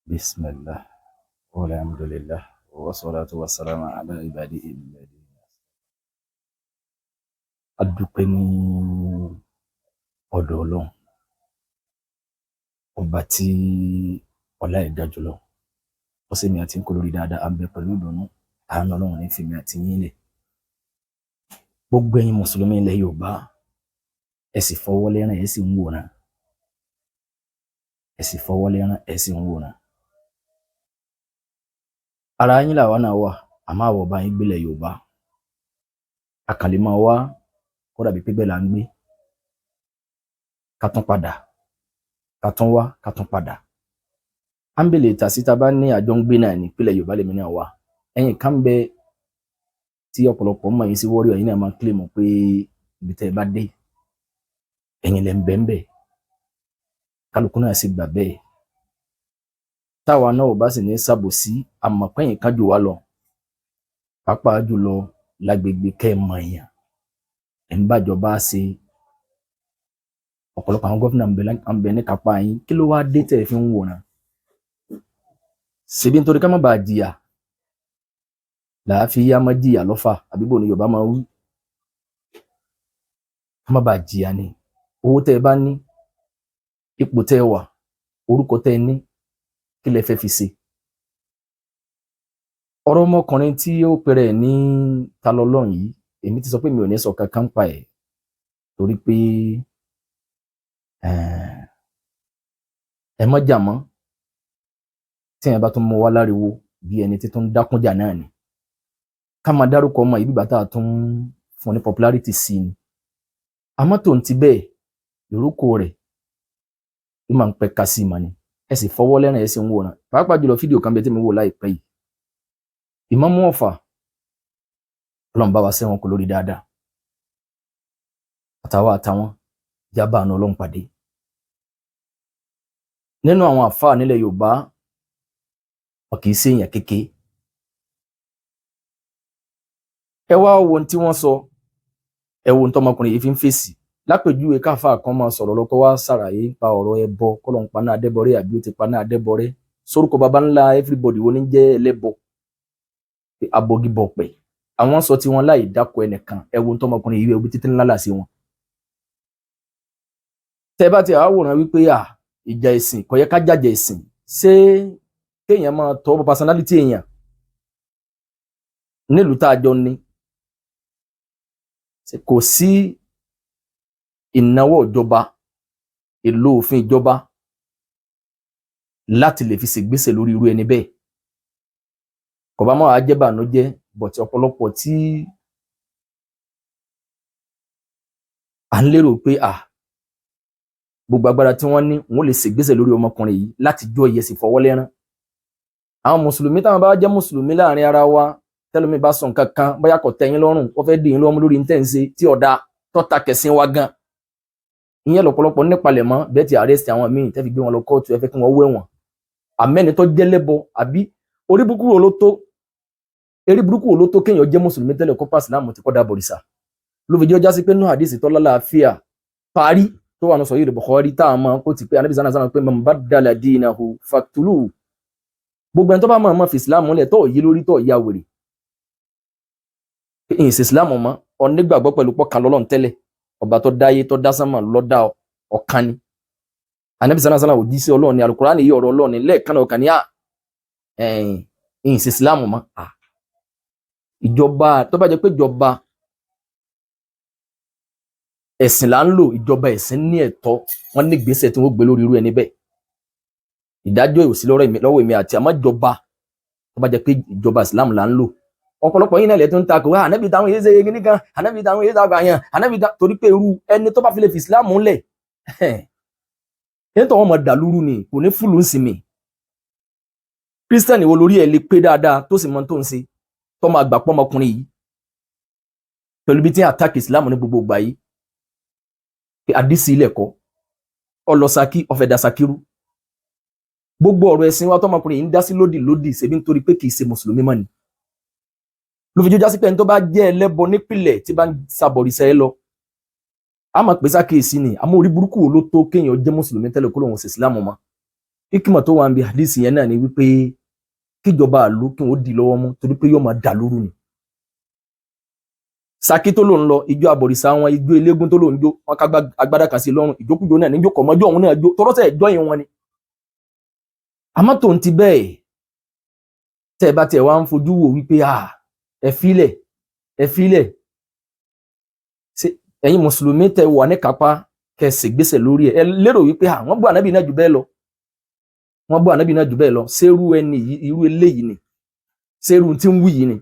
Bismillah, walhamdulillah, wassalatu wassalamu ala ibadihi alladhina. A dúpẹ́ ní ọ̀dọ̀ Ọlọ́run, ọba tí ọlá ẹ̀ ga jùlọ. Ó sì mi àti ń kó lórí dáadáa, à ń bẹ pẹ̀lú ìdùnnú, àánú Ọlọ́run ní fèmí àti yín lẹ̀. Gbogbo ẹ̀yin Mùsùlùmí ilẹ̀ Yorùbá, ẹ sì fọwọ́ lẹ́rán, ẹ sì ń wòran. Ẹ sì fọwọ́ lẹ́rán, ẹ sì ń wòran. Ara yín làwa náà wà, àmọ́ àwọ̀ bá yín gbélẹ̀ Yorùbá. A kàn lè máa wá kó dàbí pé bẹ́ẹ̀ là ń gbé. Ká tún padà, ká tún wá, ká tún padà. À ń bèlè ìtàsí tá a bá ní àjọ ń gbé náà ní ìpínlẹ̀ Yorùbá lèmi náà wà. Ẹ̀yin kan bẹ tí ọ̀pọ̀lọpọ̀ mọ̀ yín sí warrior, ẹ̀yin náà máa ń claim pé ibi tẹ́ ẹ bá dé, ẹ̀yin lẹ ń bẹ ń bẹ̀. Kálukú náà sì gbà bẹ́ẹ̀. Táwa náà ò bá sì ní ṣàbòsí, a mọ̀ pé ẹ̀yin kan jù wá lọ. Pàápàá jùlọ lágbègbè kẹ́ ẹ mọ̀ èèyàn. Ẹ̀ ń bàjọba ṣe. Ọ̀pọ̀lọpọ̀ àwọn gómìnà ń bẹ ní kápá yín. Kí ló wá dé tẹ́ ẹ fi ń wòran? Ṣebí nítorí ká má bàa jìyà làá fi yá má jìyà lọ́fà, àbí bò ní Yorùbá máa wí. Ká má bàa jìyà ni. Owó tẹ́ ẹ bá ní, ipò tẹ́ ẹ wà, orúkọ tẹ́ ẹ ní, kí lẹ fẹ́ fi ṣe? Ọ̀rọ̀ ọmọkùnrin tí ó pera ẹ̀ ní Talọ́lọ́run yìí, èmi ti sọ pé mi ò ní sọ kankan pa ẹ̀ torí pé ẹ mọ́ jà mọ́. Tí èèyàn bá tún mú wá láriwo bí ẹni tí tún ń dákúnjà náà ni. Ká máa dárúkọ ọmọ yìí bí ìgbà tá a tún fún ní popularity sí ni. Àmọ́ tòun ti bẹ́ẹ̀, ìrókò rẹ̀ ó máa ń pẹ̀ka sí i mà ni. Ẹ sì fọwọ́ lẹ́rán, ẹ sì ń wòran. Pàápàá jùlọ fídíò kan bẹ tí mo wò láìpẹ́ yìí. Ìmáàmù Ọ̀fà, Ọlọ́run bá wa ṣẹ́ wọn kò lórí dáadáa. Àtàwọn àtàwọn jábà àánú Ọlọ́run pàdé. Nínú àwọn àfáà nílẹ̀ Yorùbá, wọn kì í ṣe èèyàn kékeré. Ẹ wá wo ohun tí wọ́n sọ, ẹ wo ohun tọmọkùnrin yìí fi ń fèsì. Lápèjúwe, káfáà kan máa sọ̀rọ̀ lọ kó wá ṣàlàyé nípa ọ̀rọ̀ ẹbọ, kọ́lọ́n paná adẹ́bọrẹ́ àbí ó ti paná adẹ́bọrẹ́. Sórúkọ baba ńlá everybody wo ní jẹ́ ẹlẹ́bọ? Abọgibọ̀pẹ̀. Àwọn sọ tiwọn láì dákọ ẹnìkan. Ẹ wo ohun tọmọkùnrin yìí, ẹ wo bí títí ńlá là sí wọn. Tẹ́ bá ti àwòrán wípé à ìjà ẹ̀sìn kò yẹ ká jàjà ẹ̀sìn, ṣé kéèyàn máa tọ́ personality èèyàn nílùú tá a jọ ní? Kò sí ìnáwó ìjọba, èlò òfin ìjọba láti lè fi ṣègbésẹ̀ lórí irú ẹni bẹ́ẹ̀. Kò bá máa jẹ́ bànújẹ́, but ọ̀pọ̀lọpọ̀ tí à ń lérò pé à gbogbo agbára tí wọ́n ní, wọ́n lè ṣègbésẹ̀ lórí ọmọkùnrin yìí láti jọ ìyẹsì fọwọ́ lẹ́rán. Àwọn mùsùlùmí táwọn bá jẹ́ mùsùlùmí láàrin ara wa, tẹ́lómi bá sọ nǹkan kan bóyá kò tẹ́ yín lọ́rùn, wọ́n fẹ́ dì yín lọ́mú lórí ní tẹ́ ń ṣe tí ọ̀dà tọ́ta kẹsìn wa gan. Ìyẹn lọ́pọ̀lọpọ̀ nípalẹ̀ mọ́ bẹ́ẹ̀ ti arrest àwọn míì tẹ́ fi gbé wọn lọ kóòtù, ẹ fẹ́ kí wọ́n wẹ̀wọ̀n. Àmẹ́ni tó jẹ́ lẹ́bọ àbí orí burúkú wo ló tó, eré burúkú wo ló tó kéèyàn jẹ́ mùsùlùmí tẹ́lẹ̀ kó pàṣẹ láàmú ti kọ́ da bọ̀rìṣà? Ló fi jẹ́ ọjà sí pé nínú àdìsí tó lálàáfíà parí tó wà ní Sahih Bukhari tá a mọ̀ kó ti pé Ànábì sánà sánà pé man baddala dinahu faqtuluhu. Gbogbo ẹni tó bá mọ̀ mọ̀ fi Islam múlẹ̀ tó yí lórí tó ya wèrè. Ìyìn sí Islam mọ́, ọ nígbàgbọ́ pẹ̀lú pọ́kàn lọ́lọ́run tẹ́lẹ̀, ọba tó dáyé tó dá sánmà lọ́dá ọ̀kan ni. Ànábì sánà sánà òjíṣẹ́ sí Ọlọ́run ni, Al-Qur'ani yìí ọ̀rọ̀ Ọlọ́run ni, lẹ́ẹ̀kan náà ọ̀kan ní à ìyìn sí Islam mọ́. Ìjọba tó bá jẹ́ pé ìjọba ẹ̀sìn là ń lò, ìjọba ẹ̀sìn ní ẹ̀tọ́, wọ́n ní ìgbésẹ̀ tí wọ́n gbé lórí irú ẹni bẹ́ẹ̀. Ìdájọ́ ò sí lọ́wọ́ èmi àti àmọ́ ìjọba tó bá jẹ́ pé ìjọba Islam là ń lò. Ọ̀pọ̀lọpọ̀ yín náà lè tún takò wá ànábì táwọn yéé ṣe kíní kan, ànábì táwọn yéé ṣàgbà yẹn, ànábì táwọn, torí pé irú ẹni tó bá fi lè fi Islam lẹ̀, ẹni tó wọn mọ̀ dàlúrú ni, kò ní fúlù ń sinmi. Kírísítẹ́nì wo lórí ẹ̀ lè pé dáadáa tó sì mọ tó ń ṣe tó máa gbà pọ́ ọmọkùnrin yìí pẹ̀lú bí tí ń attack Islam ní gbogbo ìgbà yìí pé àdìsí ilẹ̀ kọ́ ọlọ́sàkí ọ̀fẹ́ dasakiru? Gbogbo ọ̀rọ̀ ẹ̀sìn wa tọmọkùnrin yìí ń dá sí lódì lódì, ṣebí nítorí pé kì í ṣe mùsùlùmí mọ́ ni. Ló fi jójá sí pé ẹni tó bá jẹ́ ẹlẹ́bọ nípìnlẹ̀ tí bá ń sabọ̀rìṣà ẹ lọ, a máa pè sákèésí ni. Àmọ́ orí burúkú wo ló tó kéèyàn jẹ́ mùsùlùmí tẹ́lẹ̀ kó lóun ṣe Islam mọ́? Hikima tó wà ń bi hadisi yẹn náà ni wípé kíjọba àlú kí wọn ó di lọ́wọ́ mú, torí pé yóò máa dà lóru ni. Saki tó ló ń lọ ijó àbọ̀rìṣà wọn, ijó eléégún tó ló ń jó, wọn ká agbádá kan sí lọ́rùn, ìjókòjó náà níjó kọ̀mọ́jọ́ òun náà jó tọrọ́sẹ̀ ẹ̀jọ́ yẹn wọn ni. Àmọ́ tòun ti bẹ́ẹ̀, tẹ́ ẹ bá tiẹ̀ wá ń fojú wò wípé ẹ filẹ̀, ẹ filẹ̀, ẹ̀yin mùsùlùmí tẹ́ wà ní kápá kẹ́ ṣègbésẹ̀ lórí ẹ̀, ẹ lérò wípé wọ́n bú ànábì náà jù bẹ́ẹ̀ lọ, wọ́n bú ànábì náà jù bẹ́ẹ̀ lọ. Ṣerú ẹni yìí, irú eléyìí ni, ṣerú tí ń wí yìí ni?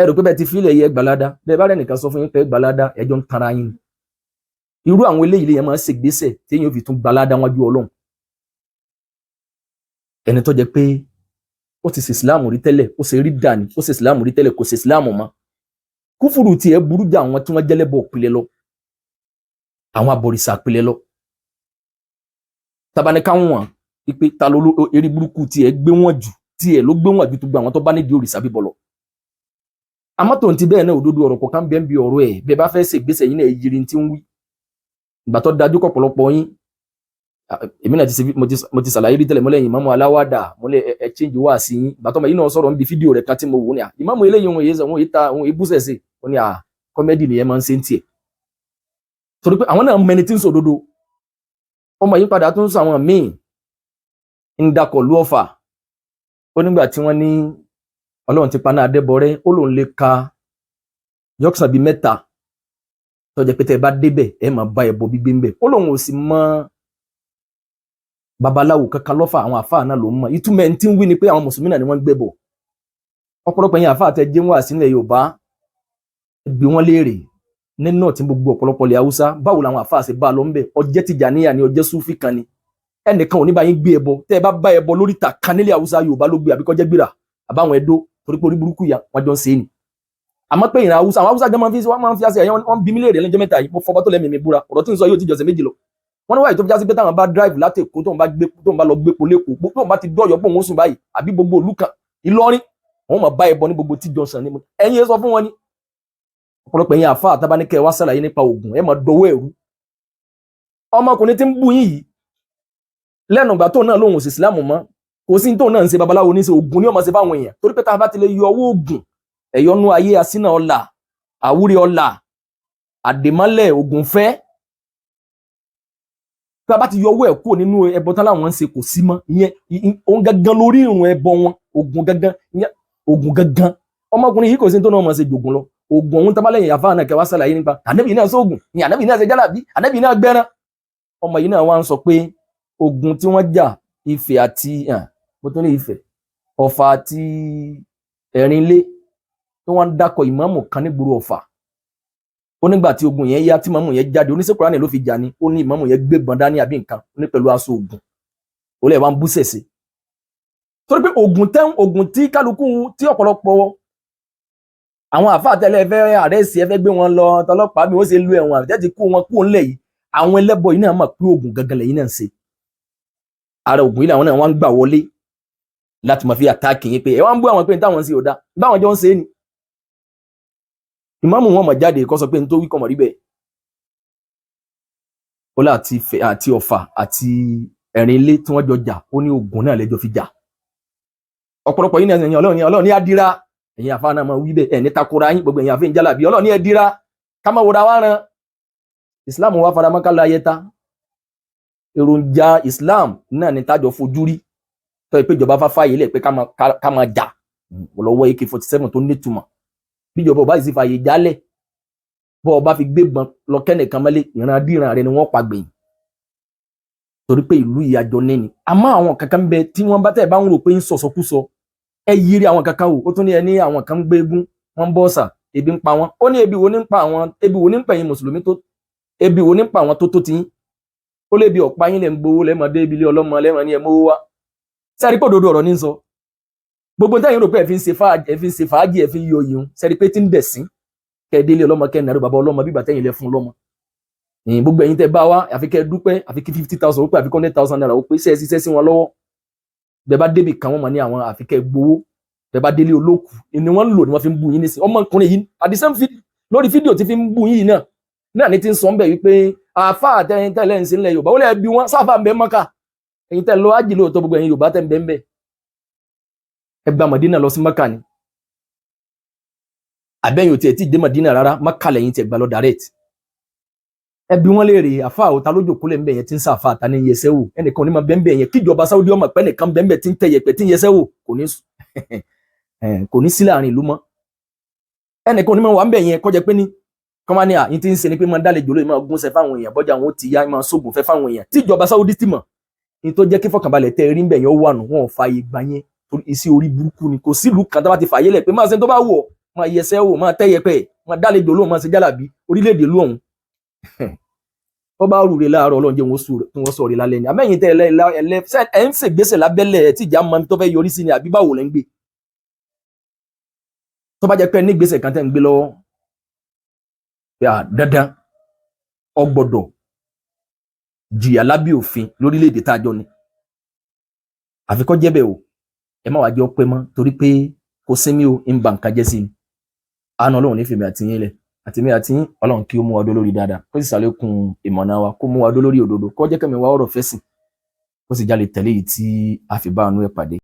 Ẹ rò pé bẹ́ẹ̀ ti filẹ̀ yẹ gbalada, bẹ́ẹ̀ bá rẹ̀ nìkan sọ fún yín pé gbalada, ẹjọ́ ń tara yín. Irú àwọn eléyìí lè yẹn máa ń ṣègbésẹ̀ téèyàn fi tún gbalada wájú Ọlọ́run. Ẹni tó jẹ́ pé ó ti ṣe Ìsìláàmù rí tẹ́lẹ̀, ó ṣe rí dàní, ó ṣe Ìsìláàmù rí tẹ́lẹ̀, kò ṣe Ìsìláàmù mọ́, kúfùrù tiẹ̀ burú jà àwọn tí wọ́n jẹ́lẹ́bọ̀ pilẹ̀ lọ, àwọn abọ̀rìṣà pilẹ̀ lọ. Tabaníká wọn ipe ta ló eré burúkú tiẹ̀ gbé wọn jù, tiẹ̀ ló gbé wọn jù tó gba àwọn tó bá nídìí òrìṣà bíbọ lọ. Àmọ́ tòun ti bẹ́ẹ̀ náà, òdodo ọ̀rọ̀ kọ̀ọ̀kan bẹ́ẹ̀ ń bi ọ̀rọ̀ ẹ̀. Bẹ́ẹ̀ bá fẹ́ ṣègbésẹ̀ yín náà, yiri tí ń wí ìgbà tó dájú kọ̀pọ̀lọpọ̀ yín. Èmi náà ti ṣe, mo ti ṣàlàyé rí tẹ́lẹ̀ mọ́lẹ̀ yìí, ìmáàmù aláwàdà mọ́lẹ̀ ẹ change wá sí yín. Ìgbà tó mọ̀ yín náà sọ̀rọ̀ níbi fídíò rẹ̀ kan tí mo wò ní à ìmáàmù eléyìí, òun èyí òun èyí ta òun èyí búṣẹ̀ sí ó ní à comedy nìyẹn máa ń ṣe ń tiẹ̀, torí pé àwọn náà mẹni tí ń sòdodo. Ọmọ yìí padà tó ń sọ àwọn míì ń dakọ̀ lú Ọ̀fà. Ó nígbà tí wọ́n ní Ọlọ́run ti paná Adébọrẹ́, ó lóun lè ka junction bíi 3 tó jẹ́ pé tẹ́ ẹ bá débẹ̀, ẹ máa bá ẹbọ gbígbé ń bẹ̀. Ó lóun ò sì mọ babaláwo kankan lọ́fà, àwọn àfáà náà ló ń mọ̀. Ìtumọ̀ ẹni tí ń wí ni pé àwọn mùsùlùmí náà ni wọ́n ń gbẹ́bọ̀. Ọ̀pọ̀lọpọ̀ yẹn àfáà tẹ jẹ́ wá sílẹ̀ Yorùbá, bí wọ́n léèrè nínú tí gbogbo ọ̀pọ̀lọpọ̀ ilẹ̀ Haúsá, báwo làwọn àfáà ṣe bá a lọ ń bẹ̀? Ọjẹ́ Tìjàníyà ni, ọjẹ́ Súfì kan ni, ẹnìkan ò ní bá yín gbé ẹbọ. Tẹ́ ẹ bá bá ẹbọ lórí ta kan nílẹ̀ Haúsá, Yorùbá ló gbé, àbíkọ́jẹ́ gbéra àbáwọn Ẹdó, torí pé orí burúkú yà wọ́n jọ ń ṣe é ni. Àmọ́ pé ìran Haúsá, àwọn Haúsá gan máa ń fi, wọ́n máa ń fi àṣẹ ẹ̀yàn, wọ́n bí mílíọ̀nù lẹ́jọ́ 3 yìí. Mo fọba tó lẹ́mìí mi búra, ọ̀rọ̀ tí ń sọ yóò ti jọ̀sẹ̀ 2 lọ. Wọ́n ní wáyé tó fi já sí pé táwọn bá drive láti Èkó, tóun bá gbé, tóun bá lọ gbépo lẹ́kọ̀ọ́, tóun bá ti dọ̀yọ́ pé òun sùn báyìí, àbí gbogbo ìlú kan Ìlọrin, wọ́n máa bá ẹbọ ní gbogbo tí Johnson ní. Ẹ̀yin sọ fún wọn ní ọ̀pọ̀lọpọ̀ ẹ̀yin àfa àtàbánikẹ́ wá sàlàyé nípa oògùn, ẹ̀ máa dọwọ́ ẹ̀rú. Ọmọkùnrin tí ń bú yín yìí lẹ́nu ìgbà tóun náà lóun ò sì Ìsìlámù mọ́, kò sí tóun náà ń ṣe babaláwo ní ṣe, oògùn ní ọmọ ṣe fáwọn èèyàn, torí pé tá a bá ti lè yọ owó oògùn, ẹ̀yọ́nú ayé, asínà ọlà, àwúrí ọlà, àdèmọ́lẹ̀, ògùn fẹ́, tá a bá ti yọ owó ẹ̀ kúrò nínú ẹbọ tán láwọn ń ṣe, kò sí mọ́. Ìyẹn òun gangan lórí ìrùn ẹbọ wọn, ògùn gangan, ìyẹn ògùn gangan. Ọmọkùnrin yìí kò sí tó náà mọ̀ ṣe jògùn lọ. Ògùn ọ̀hún tábàlẹ̀yìn àfáà náà kẹwàá ṣàlàyé nípa ànábì náà sóògùn ní ànábì náà ṣe jálàbí, ànábì náà gbẹ́rán. Ọmọ yìí náà wá ń sọ pé ogun tí wọ́n jà, Ifẹ̀ àti mo tún ní Ifẹ̀, Ọ̀fà àti Ẹ̀rìnlé, tí wọ́n ń dákọ̀ ìmáàmù kan nígboro Ọ̀fà. Ó nígbà tí ogun yẹn yá, tí ìmáàmù yẹn jáde, oníṣẹ́ Kùránì ló fi jà ní. Ó ní ìmáàmù yẹn gbébọn dání àbí nǹkan, ó ní pẹ̀lú aṣọ ogun, ó lẹ̀ wá ń bú sẹ̀sẹ̀, torí pé ogun tẹ́, ogun tí kálukú tí ọ̀pọ̀lọpọ̀ àwọn àfáà tẹ́lẹ̀ fẹ́ arrest, ẹ fẹ́ gbé wọn lọ tọlọ́pàá bí wọ́n ṣe lu ẹ̀wọ̀n àti ti kó wọn kúrò ńlẹ̀ yìí. Àwọn ẹlẹ́bọ yìí náà mọ̀ pé ogun gangan lẹ́yìn náà ń ṣe. Ara ogun yìí làwọn náà wọ́n ń gbà wọlé láti máa fi attack yín pé ẹ wá ń bú àwọn, pé ní táwọn ń ṣe ò dáa, báwọn jọ ń ṣe é ni. Ìmáàmù wọn mọ̀ jáde kó sọ pé ní tó wí kọ̀ mọ̀ rí bẹ́ẹ̀. Ó láti Ifẹ̀ àti Ọ̀fà àti Ẹ̀rìnlé tí wọ́n jọ jà, ó ní ogun náà lẹ́jọ́ fi jà. Ọ̀pọ̀lọpọ̀ yìí náà, ẹ̀yìn Ọlọ́run ní, Ọlọ́run ní adira, ẹ̀yin àfa náà máa wí bẹ́ẹ̀, ẹ̀ ní takora yín. Gbogbo ẹ̀yin àfihàn jálàbí, Ọlọ́run ní ẹ dira ká máa wòra wá ran. Islam wa faramọ́ ká lọ ayẹta. Èròjà Islam náà ní tájọ fojú rí tó yẹ pé ìjọba fáfá yìí lẹ̀ pé ká máa jà lọ́wọ́ AK-47 tó nítumọ̀. Bíjọba ọba yìí sì fààyè jálẹ̀, bọ́ ọba fi gbébọn lọ kẹ́nìkan mọ́lé, ìran díran rẹ ni wọ́n pa gbẹ̀yìn, torí pé ìlú ìyàjọ níní. Àmọ́ àwọn kankan bẹ tí wọ́n bá tẹ̀ bá ń rò pé ń sọ̀sọkúsọ, ẹ yiri àwọn kankan wò. Ó tún ní ẹ ní àwọn kan ń gbégún, wọ́n ń bọ́ ọ̀sà, ebi ń pa wọ́n. Ó ní ebi wo ní ń pa àwọn? Ebi wo ní ń pa ẹ̀yin mùsùlùmí tó? Ebi wo ní ń pa àwọn tó ti yín? Ó lè bi ọ̀pá yín lẹ̀ ń gbowó lẹ́mọdé ibi ilé ọlọ́mọ lẹ́mọ ní ẹ mówó wá sẹ́rí pé òdodo ọ̀rọ̀ ní ń sọ. Gbogbo táyìn rò pé ẹ fi ń ṣe fàájì, ẹ fi ń ṣe fàájì, ẹ fi ń yọ yìí, sẹ́rí pé tí ń dẹ̀ sí kẹ́ ẹ délé ọlọ́mọ, kẹ́ ẹ nàró bàbá ọlọ́mọ bíbà tẹ́yìn lẹ fún lọ́mọ. Gbogbo ẹ̀yin tẹ́ bá wá, àfi kẹ́ ẹ dúpẹ́, àfi kí 50,000 ó pé, àfi ₦100,000 ó pé, ṣe é ṣiṣẹ́ sí wọn lọ́wọ́. Bẹ́ẹ̀ bá débì kan, wọ́n mọ̀ ní àwọn àfi kẹ́ ẹ gbowó. Bẹ́ẹ̀ bá délé olóòkú ni wọ́n ń lò ní wọ́n fi ń bú yín nísìn. Ọmọkùnrin yìí, at the same lórí fídíò tí fi ń bú yín náà náà ní ti ń sọ ń bẹ̀ wípé àáfàá tẹ́lẹ̀ ń ṣe ńlẹ̀ Yorùbá, ó lẹ́ bí wọ́n sáfà ń bẹ Mọ́kà. Ẹ̀yin tẹ́ lọ ájì lóòótọ́, gbogbo ẹ̀yin Yorùbá tẹ́ ń bẹ ń bẹ, ẹ gba Mọ̀dínà lọ sí Mọ́kà ni, àbẹ́yìn ò tiẹ̀ tí ì dé Mọ̀dínà rárá, Mọ́kà lẹ́yìn tiẹ̀ gbà lọ direct. Ẹ bi wọ́n léèrè, àfa òta lójó kólẹ̀ ń bẹ̀ yẹn tí ń sàfà ta ní yẹsẹ́ wò? Ẹnìkan onímọ̀ bẹ́ẹ̀ bẹ́ẹ̀ yẹn kíjọba Saudi ọmọ pẹ́ nìkan bẹ́ẹ̀ bẹ́ẹ̀ tí ń tẹ yẹpẹ̀ tí ń yẹsẹ́ wò, kò ní sí láàrin ìlú mọ́. Ẹnìkan onímọ̀ wà ń bẹ̀ yẹn kọjá pé ní kọ́má ní à yín tí ń ṣe ni pé máa dálejò lóye, máa gúnṣẹ́ fáwọn èèyàn, bọ́jà wọn ó ti yá, máa sóògùn fẹ́ fáwọn èèyàn tíjọba Saudi ti mọ̀ ní tó jẹ́ kí fọkànbalẹ̀ tẹ́ rí ń bẹ̀ yẹn ó wà nù. Wọn ò fààyè gbà yẹn torí iṣẹ́ orí burúkú ni. Kò sílùú kan tó bá ti fààyè lẹ̀ pé máa ṣe tó bá wù ọ́, máa yẹsẹ́ wò, máa tẹ́yẹpẹ́, máa dálejò lóhùn, máa ṣe jálàbí orílẹ̀-èdè ìlú ọ̀hún, wọ́n bá rúre láàárọ̀, Ọlọ́run jẹ́ wọ́n sọ̀rọ̀ lálẹ́ ni. Àmẹ́yìn tẹ́ ẹ ń ṣègbésẹ̀ lábẹ́lẹ̀ ẹ̀ tí ìjà máa tó fẹ́ yọrí sí ni, àbí báwo lẹ́ ń gbé? Tó bá jẹ́ pé ní gbèsè kan tẹ́ ń gbé lọ́wọ́ pé à dandan ọ gbọ́dọ̀ jìyà lábẹ́ òfin lórílẹ̀‐èdè tá a jọ ni, àfi kó jẹ́ bẹ́ẹ̀ o. Ẹ má wàá jẹ́ ọpẹ́ mọ́, torí pé kò sinmi o, ń ba nǹkan jẹ́ sí ni. Àánú Ọlọ́run ní fèmí àti yín lẹ̀, àti mi àti yín. Ọlọ́run kí ó mú wa dó lórí dáadáa, kó sì ṣàlékún ìmọ̀nà wa, kó mú wa dó lórí òdodo, kó jẹ́ kẹ́mi wa ọ̀rọ̀ fẹ́sìn, kó sì jálè tẹ̀lé yìí tí a fi bá àánú ẹ̀ pàdé.